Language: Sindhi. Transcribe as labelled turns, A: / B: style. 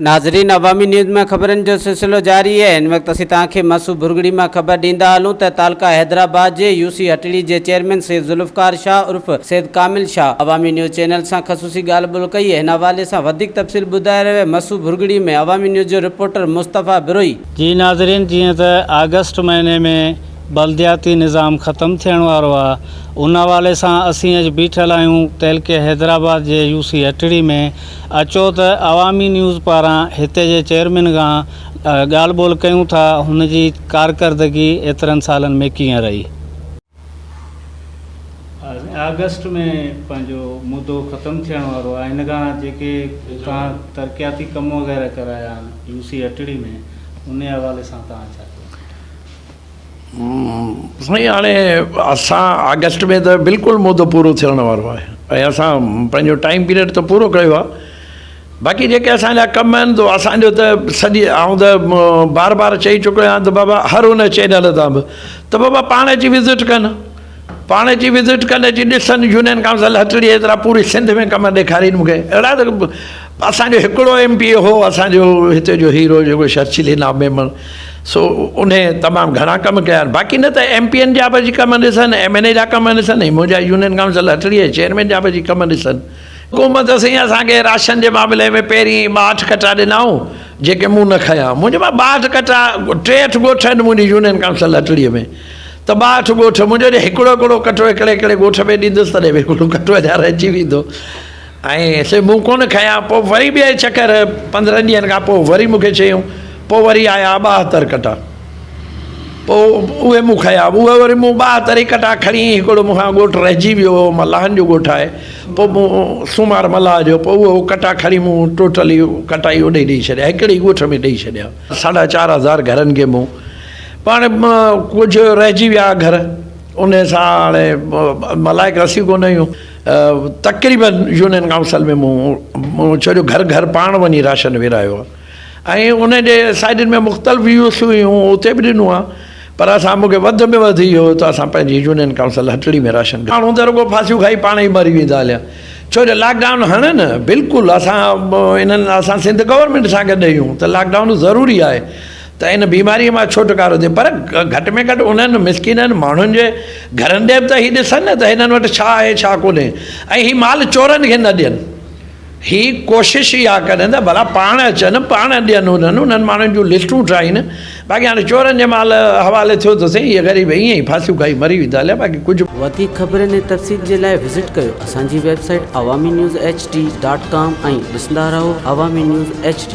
A: ناظرين عوامي نيوز ۾ خبرن جو سلسلو جاري آهي هن وقت اسين توهان کي مسو ڀرڳڙي مان خبر ڏيندا هلون ته تعلقه حيدرآباد جي يو سي هٽڙي جي چيئرمين سيد ذوالفقار شاهه عرف سيد ڪامل شاهه عوامي نيوز چينل سان خصوصي ڳالهه ٻولهه ڪئي هن حوالي سان وڌيڪ تفصيل ٻڌائي رهيو آهي مسو ڀرڳڙي ۾ عوامي نيوز جو رپورٽر مصطفيٰ بروهي.
B: جي ناظرين جيئن ته آگسٽ مهيني ۾ بلدياتي نظام ختم ٿيڻ وارو آ ان حوالي سان اسين اڄ بيٺل آهيون تعلقي حيدرآباد جي يو سي هٽڙي ۾ اچو ته عوامي نيوز پاران هتي جي چيئرمين کان ڳالهه ٻولهه ڪيون ٿا هن جي ڪارڪردگي ايترن سالن ۾ ڪيئن رهي. آگسٽ ۾ پنهنجو مدو ختم ٿيڻ وارو آهي ان کان جيڪي توهان ترقياتي ڪم وغيره ڪرايا آهن يو سي هٽڙي ۾ انهي حوالي سان توهان ڇا چوندو.
C: سائين هاڻي اسان آگسٽ ۾ ته بلڪل مدو پورو ٿيڻ وارو آهي ۽ اسان پنهنجو ٽائيم پيريڊ ته پورو ڪيو آهي باقي جيڪي اسان جا ڪم آهن تو اسان جو ته سڄي آئون ته بار بار چئي چڪو آهيان ته بابا هر ان چينل تان به ته بابا پاڻ اچي وزٽ ڪن پاڻ اچي وزٽ ڪن اچي ڏسن يونين ڪائونسل هٽڙي ايترا پوري سنڌ ۾ ڪم ڏيکارين مونکي اهڙا ته اسان جو هڪڙو ايم پي اي هو اسان جو هتي جو هيرو جيڪو شرچلي نام ميمڻ سو انهي تمام گهڻا ڪم ڪيا آهن باقي نه ته ايم پي اين جا به اچي ڪم ڏسن ايم اين اي جا ڪم ڏسن ۽ منهنجا يونين ڪائونسل هٽڙي جي چيئرمين جا به اچي ڪم ڏسن. حڪومت سائين اسان کي راشن جي معاملي ۾ پهرين 62 ڪٽا ڏنائون جيڪي مون نه کنيا منهنجي مان 62 ڪٽا 63 ڳوٺ آهن منهنجي يونين ڪائونسل هٽڙي ۾ ته 62 ڳوٺ منهنجو جي هڪڙو هڪڙو ڪٽو هڪڙي هڪڙي ڳوٺ ۾ ڏيندس تڏهن به هڪڙو ڪٽو اڃا رهجي ويندو ۽ سي مون ڪونه کنيا. پوء وري ٻئي چڪر 15 ڏينهن کان پوء وري مون کي چيائون. پوء وري آيا 72 ڪٽا. پوء اهي مون کنيا. اهي وري مون 72 ئي ڪٽا کڻي هڪڙو مون کان ڳوٺ رهجي ويو هو ملاحن جو ڳوٺ آهي. پوء مون سومار ملاح جو پوء اهي ڪٽا کڻي مون ٽوٽلي ڪٽا ئي اوڏي ڏيئي ڇڏيا. هڪڙي ئي ڳوٺ ۾ ڏيئي ڇڏيا. ساڍا چار هزار گهرن کي مون پاڻ ڪجهه رهجي ويا گهر انهي سان هاڻي ملائڪ اسين ڪونه آهيون. تقريبن يونين ڪائونسل ۾ مون ڇو جو گهر گهر پاڻ وڃي راشن ورهايو آهي ۽ ان جي سائيڊن ۾ مختلف يوس هيون اتي به ڏنو آهي پر اسان مونکي وڌ ۾ وڌ اهو ته اسان پنهنجي يونين ڪائونسل هٽڙي ۾ راشن ماڻهو ته رڳو ڦاسيون کائي پاڻ ئي مري ويندا هليا ڇو جو لاڪ ڊائون هڻن بلڪل اسان انهن اسان سنڌ گورنمينٽ سان گڏ آهيون ته لاڪ ڊائون ضروري آهي ته ان بيماريء مان ڇوٽڪارو ٿئي پر گهٽ ۾ گهٽ انهن مسڪينن ماڻهن جي گهرن ڏي به ته هي ڏسن نه ته هنن وٽ ڇا آهي ڇا ڪونهي ۽ هي مال چورن کي نه ڏين هي ڪوشش اها ڪن ته ڀلا پاڻ اچن پاڻ ڏين انهن انهن ماڻهن جون لسٽون ٺاهين باقي هاڻي چورن جي مال حوالي ٿيو ته سهي اهي غريب ائين ئي ڦاسيون کائي مري ويندا هليا باقي ڪجهه
A: وڌيڪ خبرن ۽ تفصيل جي لاء وزٽ ڪيو اسان جي website Awami news H D dot com ۽ ڏسندا رهو عوامي نيوز ايڇ ڊي.